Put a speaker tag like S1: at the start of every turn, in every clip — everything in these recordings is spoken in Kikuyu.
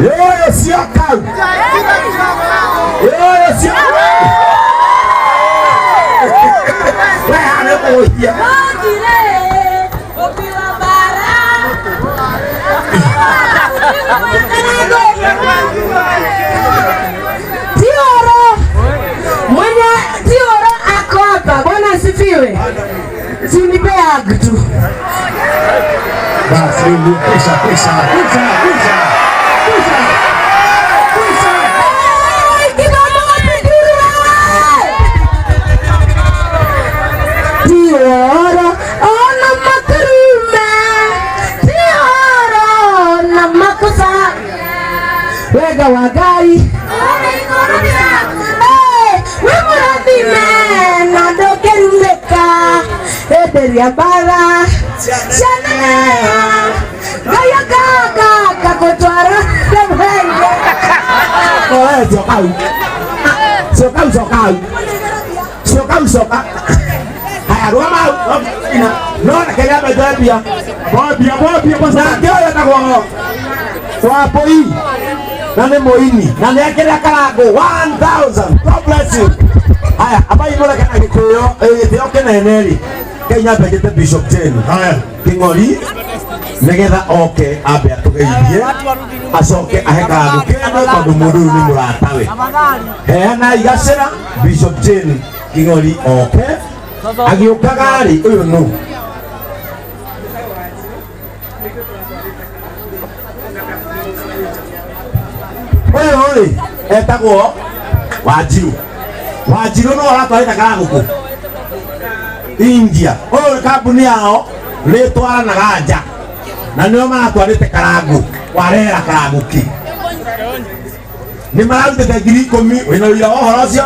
S1: Yoyo Syokau. Yoyo Syokau. We hana kũhia.
S2: Tioro mwenye Tioro ako hapa. Bwana asifiwe. Si unipe hug tu.
S1: Basi rĩu kwisha kwisha kwisha kwisha kwisha kwisha.
S2: Tioro ona makurume Tioro na makosa wega wa Ngai. Eh, wĩ mũrathime na ndũngĩrumĩka enderia mbara ciana Ngai akagũtwara ndemwende.
S1: Oe Syokau. Syokau Syokau. Syokau Syoka. Haya rũgama hau. Ina. No reke nyambe njoe mbia.
S3: Bombia, bombia kwa sababu
S1: Nake ũyũ etagwo Wambũi na nĩ mũini na nĩ akĩrĩa karangũ 1000. God bless you. Haya, ambai mũreke na gĩtĩo gĩtĩo kĩnene rĩ. Kei nyambe njĩte Bishop Jane.
S3: Haya.
S1: Kĩng'ori nĩgetha oke ambe atũgeithie acoke ahe karangũ kĩene tondũ mũndũ ũyũ nĩ mũratawe. Heana igacĩra Bishop Jane Kĩng'ori oke agĩũkaga rĩ ũyũ nũ? Ũyũ rĩ etagwo Wanjiru. Wanjiru no aratwarĩte karangũ kũ? India. Ũyũ kambuni yao nĩ ĩtwaranaga nja na nĩo maratwarĩte karangũ warera karangũ kĩ nĩ mararutĩte 10,000 wĩna ũira wa ũhoro ũcio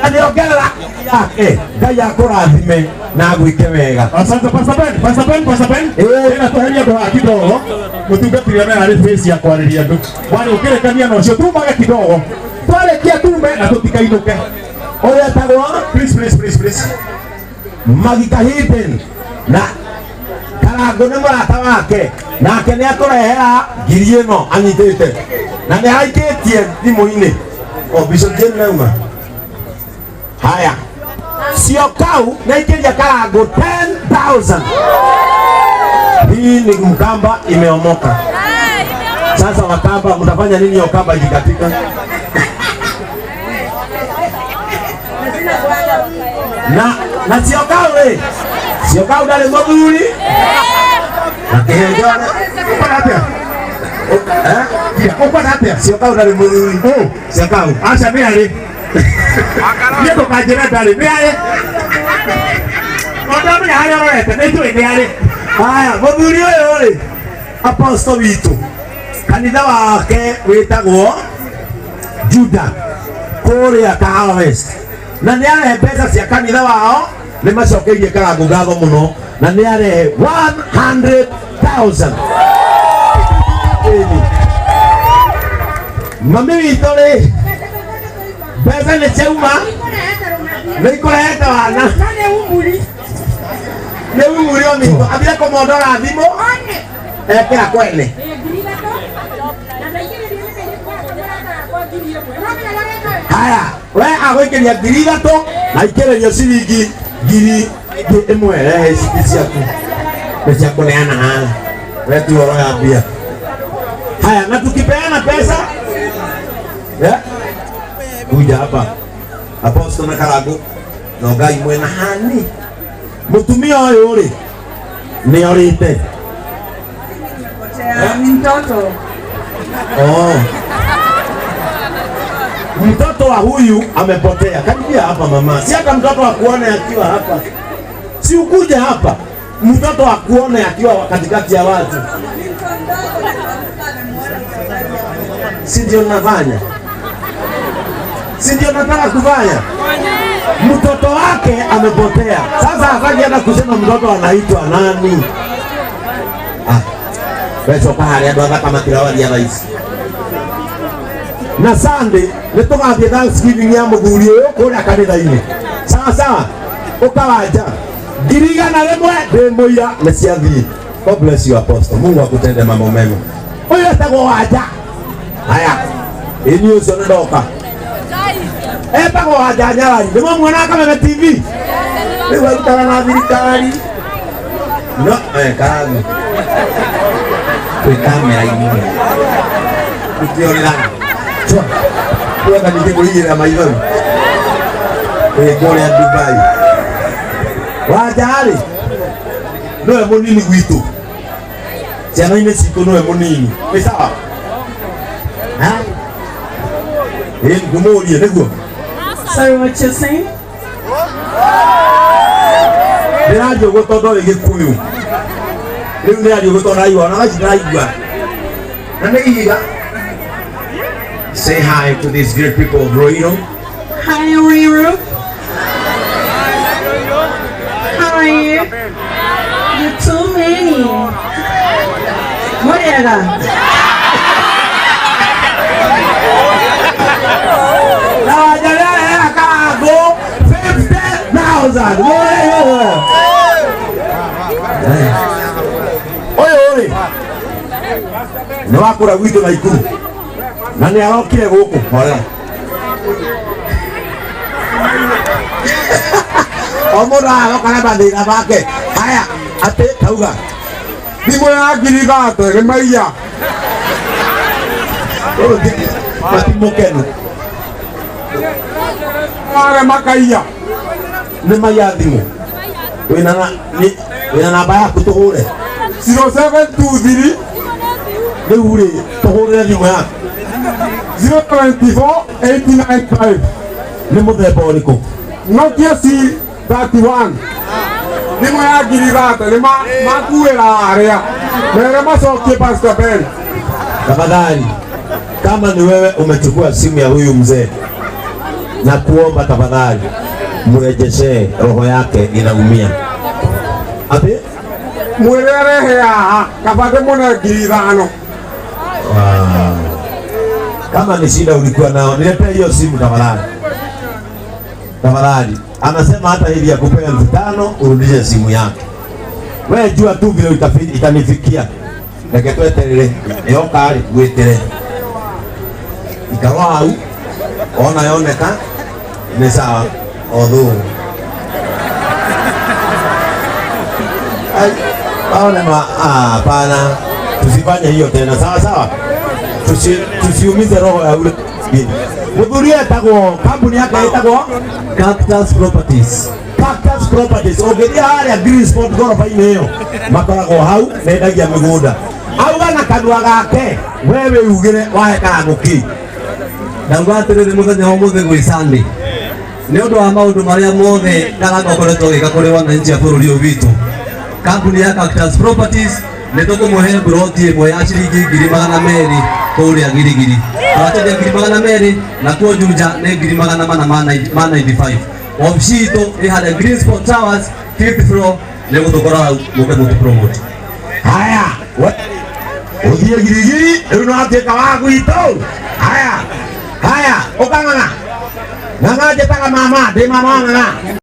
S1: na nĩongerera yake Ngai akũrathime na agwĩke wega.
S3: Asante Pastor Ben, Pastor Ben, Pastor Ben. Ĩna tweheria andũ haha kidogo. Mũtungatĩri ona arĩ face ya kwarĩria andũ. Mwarĩ ũkĩrekania na ũcio tumage kidogo. Twarĩkia tume na tũtikainũke.
S1: Ũrĩa etagwo
S3: Please, please, please, please.
S1: Magika Hilton na Karangũ nĩ mũrata wake nake nĩ akũrehera ngiri ĩno anyitĩte na nĩ araikĩtie thimũ-inĩ o Bishop Jane nauma haya Syokau nĩ aikĩria Karangũ 10,000. Hii ni Mkamba imeomoka sasa. Wakamba mtafanya nini hiyo kamba ikikatika? Na Syokau rĩ, Syokau ndarĩ mũthuri na kĩhenjore.
S3: Ũkwenda atĩa?
S1: Eh?
S3: Ũkwenda atĩa?
S1: Syokau ndarĩ mũthuri.
S3: Ũ,
S1: Syokau
S3: aca nĩ arĩ. Niĩ ndũkanjĩre ndarĩ, nĩ arĩ. No ndamenya harĩa ũrorete, nĩ njũĩ nĩ arĩ.
S1: Haya, mũthuri ũyũ rĩ, apostle witũ kanitha wake wĩtagwo Juda kũrĩa Kahawa West na nĩ arehe mbeca cia kanitha wao nĩ macokeirie Karangũ ngatho mũno na nĩ arehe 100,000. Ĩni. Mami witũ rĩ, mbeca nĩ ciauma nĩ ikũrehete wana nĩ umuri o mitũ athire kũmondora thimũ ekĩra kwene. Haya, we agũikĩria 3,000 na ikĩrĩrio ciringi 1,000. Rehe ici ciaku nĩ cia kũneana haha we tu ũhoro ya mbia. Haya, na tukipeana pesa, yeah? Kuja hapa Apostle na Karangũ na Ngai mwena hani mũtumia ũyũ rĩ nĩ orĩte.
S2: Ni mtoto.
S1: Oh. Mtoto wa huyu amepotea. Karibia hapa mama. Si hata mtoto akuone akiwa hapa. Si ukuje hapa. Mtoto akuone akiwa katikati ya watu. Si ndio nafanya? Si ndio nataka kufanya? Mtoto wake amepotea. Sasa hataki hata kusema mtoto anaitwa nani. Ah. Wewe coka harĩa andũ athaka matirawaria thaa ici. Na Sunday nĩ tũgathiĩ Thanksgiving ya mũthuri ũyũ kũrĩa kanitha-inĩ. Sawa sawa, ũkawanja 100,000 ndĩ mũira nĩ ciathiĩ. God bless you, Apostle. Mungu akutende mambo mema. Ũyũ etagwo Wanja. Haya, ĩni ũcio nĩ ndoka. Etagwo Wanja Nyarari. Nĩ mwamuona Kameme TV? Rĩu arutaga na thirikari. No, karagu. Twĩ kamera-inĩ. Tũtionerana. Chua. Tuoka ningĩ kũigĩrĩra maitho. Ĩ kũrĩa Dubai. Wanja-rĩ, nĩwe mũnini gwitũ. Ciana-inĩ citũ nĩwe mũnini. Nĩ sawa? Ha? Ĩ ngũmũrie nĩguo.
S2: Sorry, what you saying?
S1: Ndĩraria ũguo tondũ arĩ Gĩkũyũ. Rĩu nĩaria ũguo tondũ ndaigua ona thaa ici ndĩraigua. Na nĩ ihiga. Say hi to these great people of Ruiru.
S2: Hi, Ruiru. How are you? You're too many. Muriega.
S1: Na Wanja nĩarehera Karangũ 50,000. Mũrĩhwo. Ũyũ rĩ nĩ wakũra gwitũ Naikuru na nĩ arokire gũkũ horera. O mũndũ aroka na mathĩna make. Haya, atĩ tauga
S4: Thimũ ya 30,000 nĩ maiya.
S1: Ũyũ matimũkenu.
S4: Mare makaiya.
S1: Nĩ maiya thimũ. Wĩna na wĩna namba yaku tũhũre.
S4: 0723
S1: Rĩu rĩ tũhũrĩre thimũ yaku.
S4: 024 895.
S1: Nĩ mũthemba ũrĩkũ?
S4: Nokia C31. Thimũ ya 30,000 nĩ makuĩra arĩa. Mere macokie Pastor Ben.
S1: Tafadhali, kama ni wewe umechukua simu ya huyu mzee, na kuomba tafadhali mrejeshee, roho yake inaumia. Ati
S4: Mwĩre arehe haha kaba ndĩmũne 5,000.
S1: Wow. Kama ni shida ulikuwa nao, niletee hiyo simu tafadhali. Tafadhali. Anasema hata hivi akupea 5,000 urudishe simu yake. Wewe jua tu vile itanifikia. Reke tweterere yoka rĩ gwĩtĩre. Ikarwo hau ona yoneka nĩ sawa although Ai, ma hapana, tusifanye hiyo tena, sawa sawa. Tusiumize roho ya ule Muthuri etagwo kambuni yake ĩtagwo
S5: Cactus Properties.
S1: Cactus Properties. Ũngĩthiĩ harĩa Green Spot goroba-inĩ ĩyo makoragwo hau mendagia mĩgũnda. Auga na kanua gake we wĩugĩre wahe Karangũ kĩ.
S5: Ndauga atĩrĩrĩ mũthenya wa ũmũthĩ gwĩ Sunday. Nĩ ũndũ wa maũndũ marĩa mothe Karangũ akoretwo agĩka kũrĩ wananchi a bũrũri ũyũ witũ. Kambuni ya Cactus Properties nĩ tũkũmũhe mburoti ĩmwe ya ciringi 200,000 kũrĩa Girigiri. Tũracenjia 200,000 na kuo Juja nĩ 495,000. Obici itũ ĩ harĩa Green Spot Towers, fifth floor, nĩ gũtũkora hau mũke mũtũ promote.
S1: Haya, we ũthiĩ Girigiri rĩu no atuĩka wa gwitũ. Haya, haya, ũkang'ang'a. Ng'ang'a njĩtaga mama, ndĩ mama wa ng'ang'a.